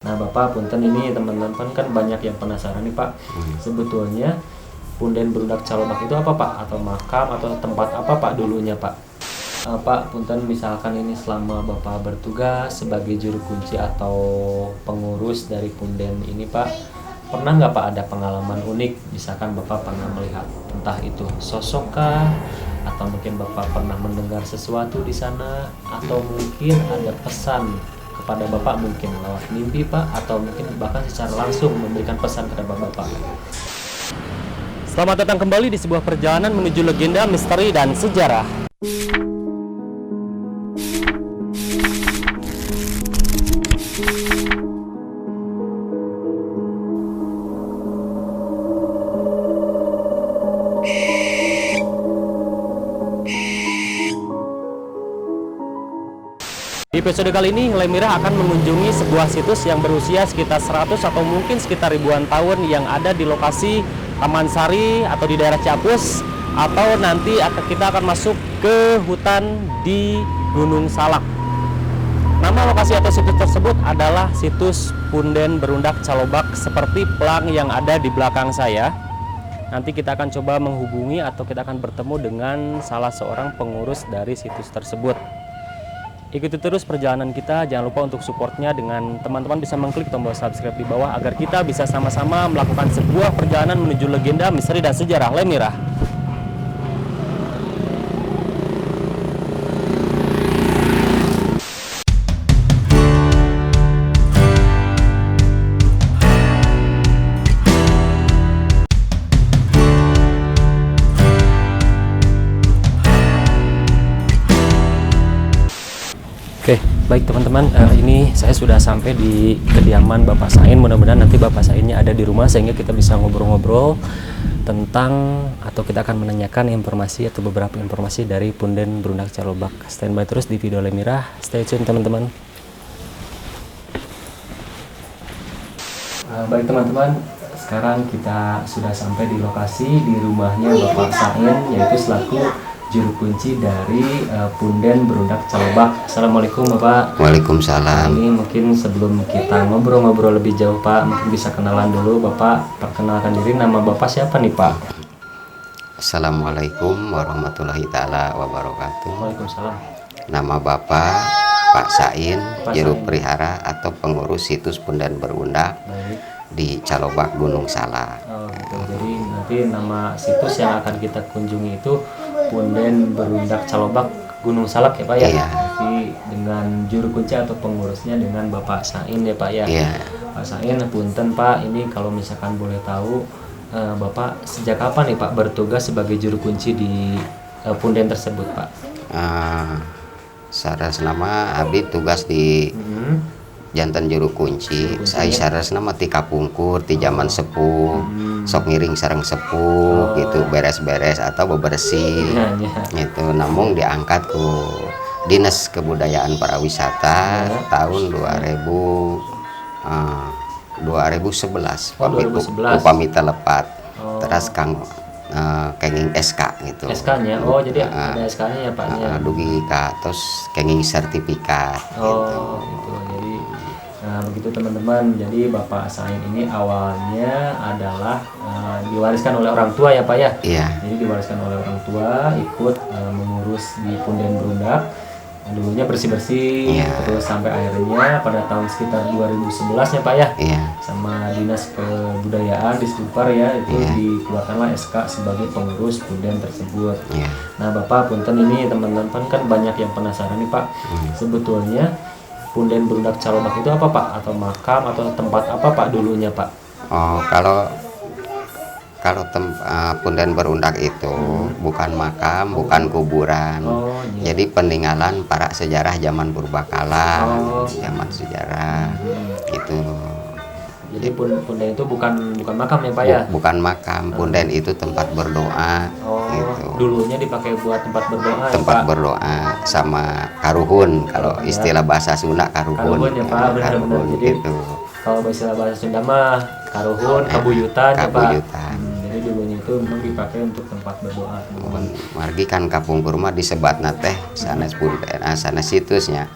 Nah Bapak, punten ini teman-teman kan banyak yang penasaran nih Pak. Sebetulnya Punden Berundak Calobak itu apa Pak? Atau makam atau tempat apa Pak dulunya Pak? Pak, punten misalkan ini selama Bapak bertugas sebagai juru kunci atau pengurus dari punden ini Pak, pernah nggak Pak ada pengalaman unik? Misalkan Bapak pernah melihat entah itu sosok kah, atau mungkin Bapak pernah mendengar sesuatu di sana, atau mungkin ada pesan kepada Bapak mungkin lewat mimpi Pak, atau mungkin bahkan secara langsung memberikan pesan kepada Bapak. Selamat datang kembali di sebuah perjalanan menuju legenda, misteri, dan sejarah. Di episode kali ini, Lemirah akan mengunjungi sebuah situs yang berusia sekitar 100 atau mungkin sekitar ribuan tahun yang ada di lokasi Taman Sari atau di daerah Ciapus, atau nanti kita akan masuk ke hutan di Gunung Salak. Nama lokasi atau situs tersebut adalah situs Punden Berundak Calobak seperti pelang yang ada di belakang saya. Nanti kita akan coba menghubungi atau kita akan bertemu dengan salah seorang pengurus dari situs tersebut. Ikuti terus perjalanan kita, jangan lupa untuk supportnya dengan teman-teman bisa mengklik tombol subscribe di bawah agar kita bisa sama-sama melakukan sebuah perjalanan menuju legenda, misteri, dan sejarah Lemirah. Oke, baik teman-teman, ini saya sudah sampai di kediaman Bapak Sain. Mudah-mudahan nanti Bapak Sainnya ada di rumah sehingga kita bisa ngobrol-ngobrol tentang atau kita akan menanyakan informasi atau beberapa informasi dari Punden Berundak Calobak. Standby terus di video Lemirah. Stay tune teman-teman. Baik teman-teman, sekarang kita sudah sampai di lokasi di rumahnya Bapak Sain, yaitu selaku juru kunci dari Punden Berundak Calobak. Assalamualaikum Bapak. Waalaikumsalam. Ini mungkin sebelum kita ngobrol-ngobrol lebih jauh Pak, mungkin bisa kenalan dulu Bapak. Perkenalkan diri, nama Bapak siapa nih Pak? Assalamualaikum warahmatullahi taala wabarakatuh. Waalaikumsalam. Nama Bapak Pak Sain, Pak juru Sain. perihara atau pengurus situs Punden Berundak Baik. di Calobak Gunung Salak. Oh, gitu. Jadi nanti nama situs yang akan kita kunjungi itu Punden Berundak Calobak Gunung Salak ya Pak ya. Iya. Jadi dengan juru kunci atau pengurusnya dengan Bapak Sain ya Pak ya. Iya. Pak Sain, punten Pak, ini kalau misalkan boleh tahu Bapak sejak kapan nih Pak bertugas sebagai juru kunci di punden tersebut Pak? Saras nama abdi tugas di janten juru kunci. Saya saras nama ti kapungkur ti zaman sepuh, sok ngiring sareng sepuh gitu, beres-beres atau bebersih gitu. Namun diangkat ku Dinas Kebudayaan Pariwisata tahun 2011. Oh, 2011. Upami telepat. Terus kang kenging SK gitu. SK-nya. Oh, jadi ada SK-nya ya Pak ya. Dugi ka terus kenging sertifikat gitu. Oh, gitu. Jadi nah begitu teman-teman. Jadi Bapak Sain ini awalnya adalah diwariskan oleh orang tua ya Pak ya. Iya. Jadi diwariskan oleh orang tua, ikut mengurus di Punden Berundak. Nah, dulunya bersih-bersih, terus sampai akhirnya pada tahun sekitar 2011 ya Pak ya. Iya. Sama Dinas Kebudayaan di Disbudpar ya, itu dikeluarkanlah SK sebagai pengurus punden tersebut. Iya. Nah Bapak, punten ini teman-teman kan banyak yang penasaran nih Pak. Sebetulnya Punden Berundak Calobak itu apa Pak? Atau makam atau tempat apa Pak dulunya Pak? Oh, kalau Punden Berundak itu bukan makam, bukan kuburan. Oh, iya. Jadi peninggalan para sejarah zaman purbakala, zaman sejarah itu. Jadi punden itu bukan makam ya Pak ya? Bukan makam, punden itu tempat berdoa. Oh, gitu. Dulunya dipakai buat tempat berdoa ya, Tempat Pak? berdoa sama karuhun, kalau istilah bahasa Sunda karuhun. Karuhun ya Pak, benar-benar. Karuhun Jadi gitu. kalau istilah bahasa Sunda mah karuhun, kabuyutan ya Pak. Kabuyutan. Jadi dulunya itu memang dipakai untuk tempat berdoa, teman-teman. Margi kan kapungkur mah disebatna teh sanes punten, sanes situsnya.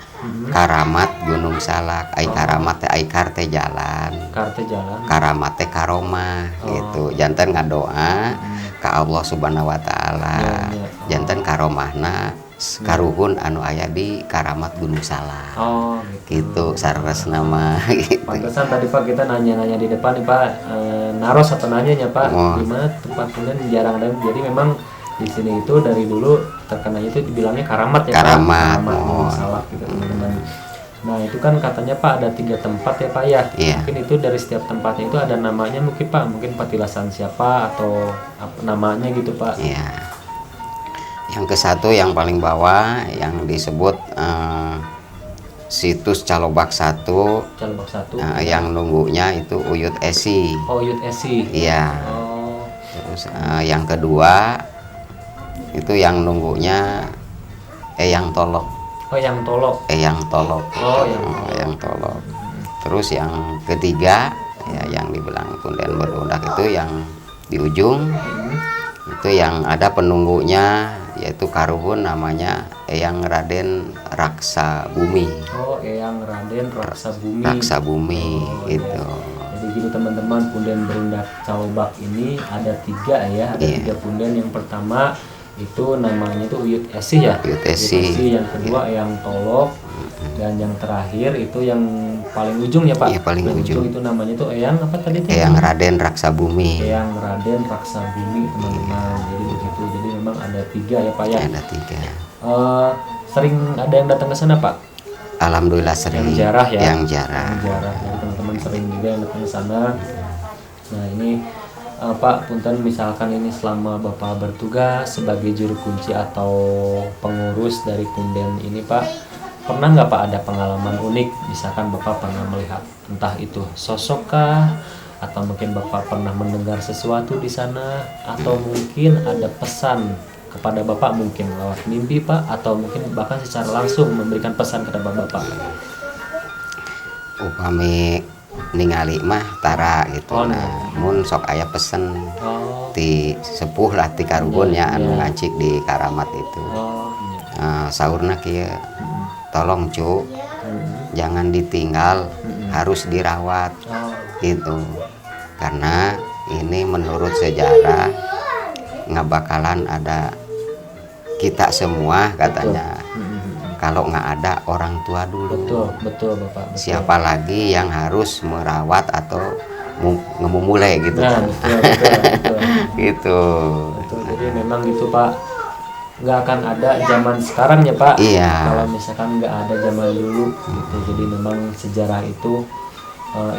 Karamat Gunung Salak, ai karamat teh ai kar teh jalan. Kar teh jalan. Karamat teh karomah gitu. Janten ngadoa ka Allah Subhanahu wa taala. Ya, ya. Janten karomahna karuhun anu aya di Karamat Gunung Salak. Oh, gitu. Gitu saleresna mah gitu. Pantesan tadi Pak kita nanya-nanya di depan nih Pak, naros atau nanyanya Pak, Oh. di mana tempat kemudian jarang ada. Jadi memang di sini itu dari dulu terkenalnya itu dibilangnya karamat ya Karamat, Pak. Karamat Gunung oh. Salak gitu teman-teman. Nah itu kan katanya Pak ada 3 tempat ya Pak ya. Iya. Mungkin itu dari setiap tempatnya itu ada namanya mungkin Pak, mungkin petilasan siapa atau apa namanya gitu Pak. Iya. Yang ke satu yang paling bawah yang disebut situs Calobak 1. Calobak 1. Yang nunggunya itu Uyut Esi. Oh, Uyut Esi. Iya. Oh. Terus yang kedua itu yang nunggunya Eyang Tolok. Oh, Eyang Tolok. Eyang Tolok. Oh, Eyang Tolok. Eyang Tolok. Terus yang ketiga ya yang dibilang Punden Berundak itu yang di ujung. Itu yang ada penunggunya yaitu karuhun namanya Eyang Raden Raksa Bumi. Oh, Eyang Raden Raksa Bumi. Raksa Bumi Oh, gitu. iya. Jadi gitu teman-teman, Punden Berundak Calobak ini ada 3 ya, ada Iya. 3 punden. Yang pertama itu namanya itu Uyut Esi ya. Uyut Esi. Uyut Esi. Yang kedua Eyang Tolok, dan yang terakhir itu yang paling ujung ya Pak. Iya, paling ujung. Itu namanya itu Eyang apa tadi itu? Eyang Raden Raksa Bumi. Eyang Raden Raksa Bumi teman-teman. Jadi begitu. Jadi memang ada 3 ya Pak ya. Ada 3. Sering ada yang datang ke sana Pak? Alhamdulillah sering. Yang jarah ya. Yang jarah. Yang jarah. Jadi teman-teman sering juga yang datang ke sana. Nah ini Pak punten, misalkan ini selama Bapak bertugas sebagai juru kunci atau pengurus dari punden ini Pak, pernah nggak Pak ada pengalaman unik? Misalkan Bapak pernah melihat entah itu sosok kah, atau mungkin Bapak pernah mendengar sesuatu di sana, atau mungkin ada pesan kepada Bapak mungkin lewat mimpi Pak, atau mungkin bahkan secara langsung memberikan pesan kepada Bapak. Upami ningali mah tara gitu. Oh, nah, ningali. Mun sok aya pesen Oh. ti sepuh lah ti karuhun Iya, ya anu iya. ngancik di karamat itu. Oh, iya. Saurna kieu, tolong cu, jangan ditinggal, harus dirawat. Oh. Gitu. Karena ini menurut sejarah nggak bakalan ada kita semua katanya. Kalau nggak ada orang tua dulu. Betul, betul Bapak. Betul. Siapa lagi yang harus merawat atau ngemumule gitu. Nah, betul, betul, betul. Gitu. Betul. Jadi memang gitu Pak, nggak akan ada zaman sekarang ya Pak. Iya. Kalau misalkan nggak ada zaman dulu gitu. Jadi memang sejarah itu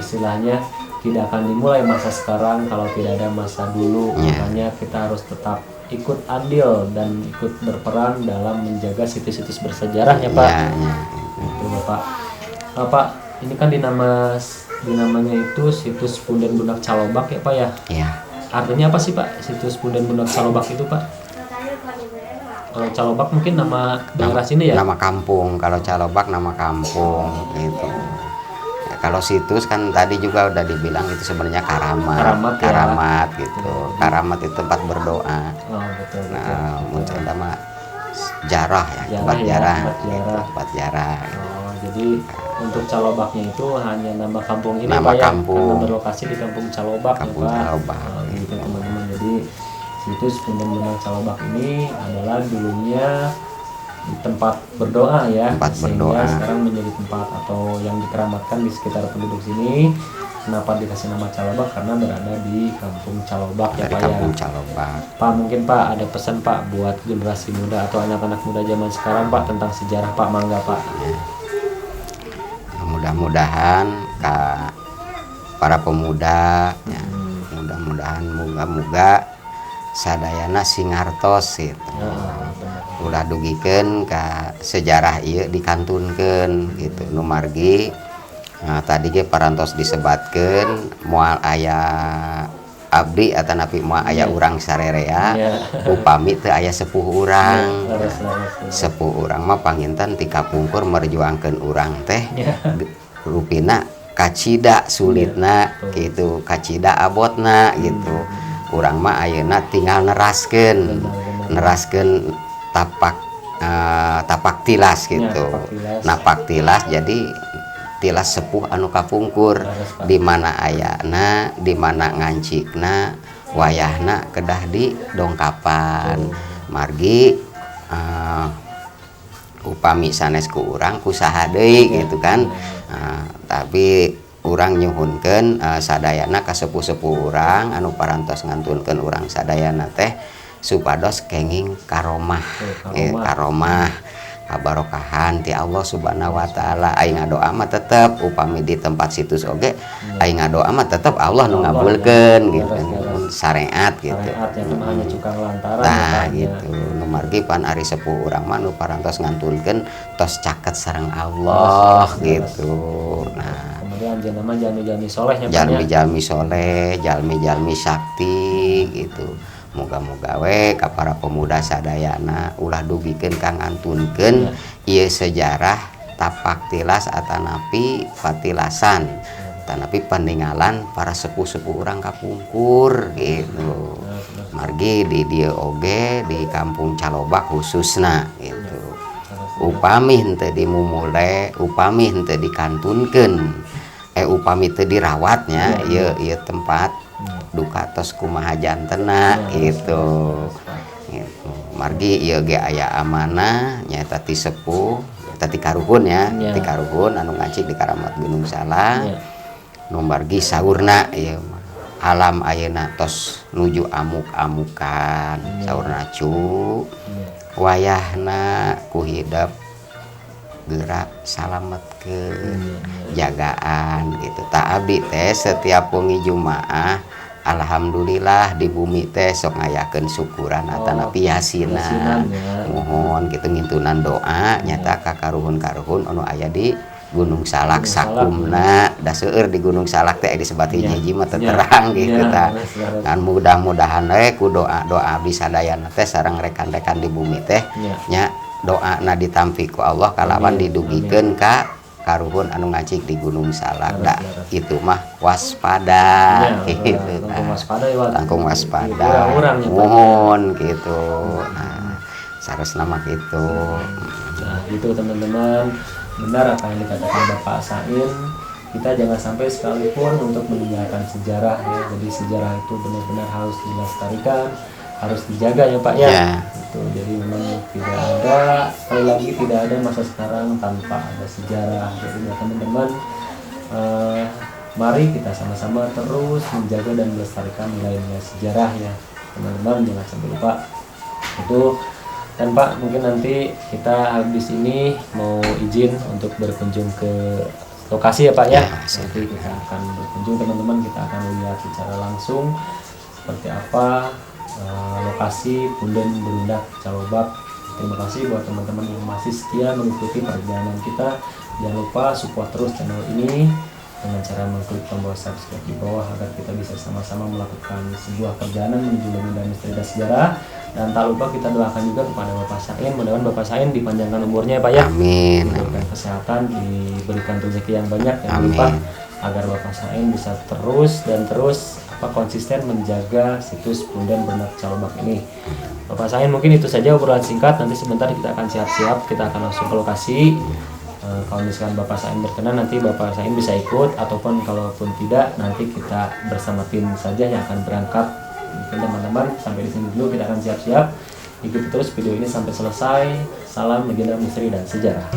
istilahnya tidak akan dimulai masa sekarang kalau tidak ada masa dulu. Iya. Makanya kita harus tetap ikut andil dan ikut berperan dalam menjaga situs-situs bersejarahnya Pak. Iya, iya. Gitu Bapak. Nah, Pak, ini kan di namanya itu situs Punden Berundak Calobak ya Pak ya? Iya. Artinya apa sih Pak situs Punden Berundak Calobak itu Pak? Kalau Calobak mungkin nama daerah sini ya? Nama kampung, kalau Calobak nama kampung gitu. Ya, kalau situs kan tadi juga udah dibilang itu sebenarnya karamat. Karamat ya. Karamat gitu. Karamat itu tempat berdoa. Oh, betul, betul. Nah, mungkin nama jarah ya, Jarah tempat ya, jarah, tempat gitu, jarah. tempat jarah. Oh, jadi untuk Calobaknya itu hanya nama kampung ini Nama Pak ya, kampung. Karena berlokasi di Kampung Calobak Kampung ya Pak. Calobak. Oh, gitu teman-teman. Jadi situs Punden Berundak Calobak ini adalah dulunya tempat berdoa ya, Tempat sehingga berdoa. sekarang menjadi tempat atau yang dikeramatkan di sekitar penduduk sini. Kenapa dikasih nama Calobak? Karena berada di Kampung Calobak ya Dari Pak Kampung ya. Calobak. Pak, mungkin Pak ada pesan Pak buat generasi muda atau anak-anak muda zaman sekarang Pak tentang sejarah Pak, mangga Pak. Ya. Mudah-mudahan para pemuda ya, mudah-mudahan moga-moga sadayana singartos gitu. Ya, benar. Ulah dugikeun ka sejarah ieu dikantunkeun gitu. Nu margi nah, tadi ge parantos disebatkeun moal aya abdi atanapi moal aya urang sarerea upami teu aya sepuh urang. Leres, leres, leres. Sepuh urang mah panginten ti kapungkur merjuangkeun urang teh Ya. rupina kacida sulitna gitu, kacida abotna gitu. Urang mah ayeuna tinggal neraskeun. Benar. Neraskeun tapak tapak tilas Ya, gitu. tapak tilas. Napak tilas, jadi tilas sepuh anu kapungkur, Leres, Pak. Di mana ayana, di mana ngancikna, wayahna kedah di dongkapan. Margi upami sanes ku urang, ku saha deui gitu kan. Tapi urang nyuhunkeun sadayana ka sepuh-sepuh urang anu parantos ngantunkeun urang sadayana teh supados kenging karomah. Oh, karomah. Karomah, kabarokahan ti Allah Subhanahu wa taala. Ari ngadoa mah tetep upami di tempat situs oge, ari ngadoa mah tetep Allah nu Allah, ngabulkeun ya. gitu. Leres, leres. Syariat gitu. Syariat ya, itu mah hanya cukang lantaran Tah ya, Pak, ya. Gitu. Nu margi pan ari sepuh urang mah nu parantos ngantunkeun tos caket sareng Allah Leres, leres. gitu. Nah, Kemudian anjeunna mah jalmi-jalmi solehnya, Pak, ya. Jalmi-jalmi soleh, jalmi-jalmi sakti gitu. Moga-moga we ka para pemuda sadayana ulah dugikeun ka ngantunkeun ieu sejarah tapak tilas atanapi patilasan, atanapi peninggalan para sepuh-sepuh urang kapungkur gitu. Margi di dieu oge, di kampung Calobak khususna gitu, upami henteu dimumule, upami henteu dikantunkeun, upami teu dirawatnya, ieu ieu tempat duka tos kumaha jantena gitu. Gitu. Margi ieu ge aya amanah nyaeta ti sepuh, nyaeta ti karuhun ya, ti karuhun anu ngancik di Karamat Gunung Salak. Nu margi saurna ieu mah alam ayeuna tos nuju amuk-amukan, saurna cu wayahna ku hidep geura salametkeun, jagaan gitu. Tah, abdi teh setiap wengi Jumaah alhamdulillah di bumi teh sok ngayakeun syukuran atanapi yasinan. Yasinan, ya. Mohon gitu, ngintunan doa nyata ka karuhun-karuhun anu aya di Gunung Salak. Gunung Salak. Sakumna da seueur di Gunung Salak teh, disebat hiji-hiji mah teu terang gitu tah. Leres, leres. Kan mudah-mudahan we ku doa-doa abdi sadayana teh sareng rekan-rekan di bumi teh nya, doana ditampi ku Allah kalawan Amin, didugikeun ka karuhun anu ngancik di Gunung Salak. Leres, Da leres. itu mah waspada gitu langkung tah. Waspada ya, Pak. Langkung waspada. Urang-urang ya, Pak. Mohon gitu. Nah, seharusnya mah gitu. Nah, itu teman-teman, benar apa yang dikatakan Bapak Sain. Kita jangan sampai sekalipun untuk meninggalkan sejarah ya. Jadi sejarah itu benar-benar harus dilestarikan, harus dijaga ya, Pak, ya. Ya. Itu jadi memang tidak ada, sekali lagi tidak ada masa sekarang tanpa ada sejarah. Jadi ya teman-teman, mari kita sama-sama terus menjaga dan melestarikan nilai-nilai sejarah ya. Teman-teman jangan sampai lupa itu. Dan Pak, mungkin nanti kita habis ini mau izin untuk berkunjung ke lokasi ya, Pak, ya. Ya, siap. Nanti kita akan berkunjung teman-teman, kita akan lihat secara langsung seperti apa lokasi Punden Berundak Calobak. Terima kasih buat teman-teman yang masih setia mengikuti perjalanan kita. Jangan lupa support terus channel ini dengan cara mengklik tombol subscribe di bawah agar kita bisa sama-sama melakukan sebuah perjalanan menuju legenda misteri dan sejarah. Dan tak lupa kita doakan juga kepada Bapak Sain, mudah-mudahan Bapak Sain dipanjangkan umurnya ya, Pak, ya. Amin. Diberikan kesehatan, diberikan rezeki yang banyak, yang Amin. melimpah agar Bapak Sain bisa terus dan terus apa konsisten menjaga situs Punden Berundak Calobak ini. Bapak Sain, mungkin itu saja obrolan singkat. Nanti sebentar kita akan siap-siap, kita akan langsung ke lokasi. Kalau misalkan Bapak Sain berkenan, nanti Bapak Sain bisa ikut, ataupun kalaupun tidak nanti kita bersama tim saja yang akan berangkat. Mungkin teman-teman sampai di sini dulu, kita akan siap-siap. Ikuti terus video ini sampai selesai. Salam legenda misteri dan sejarah.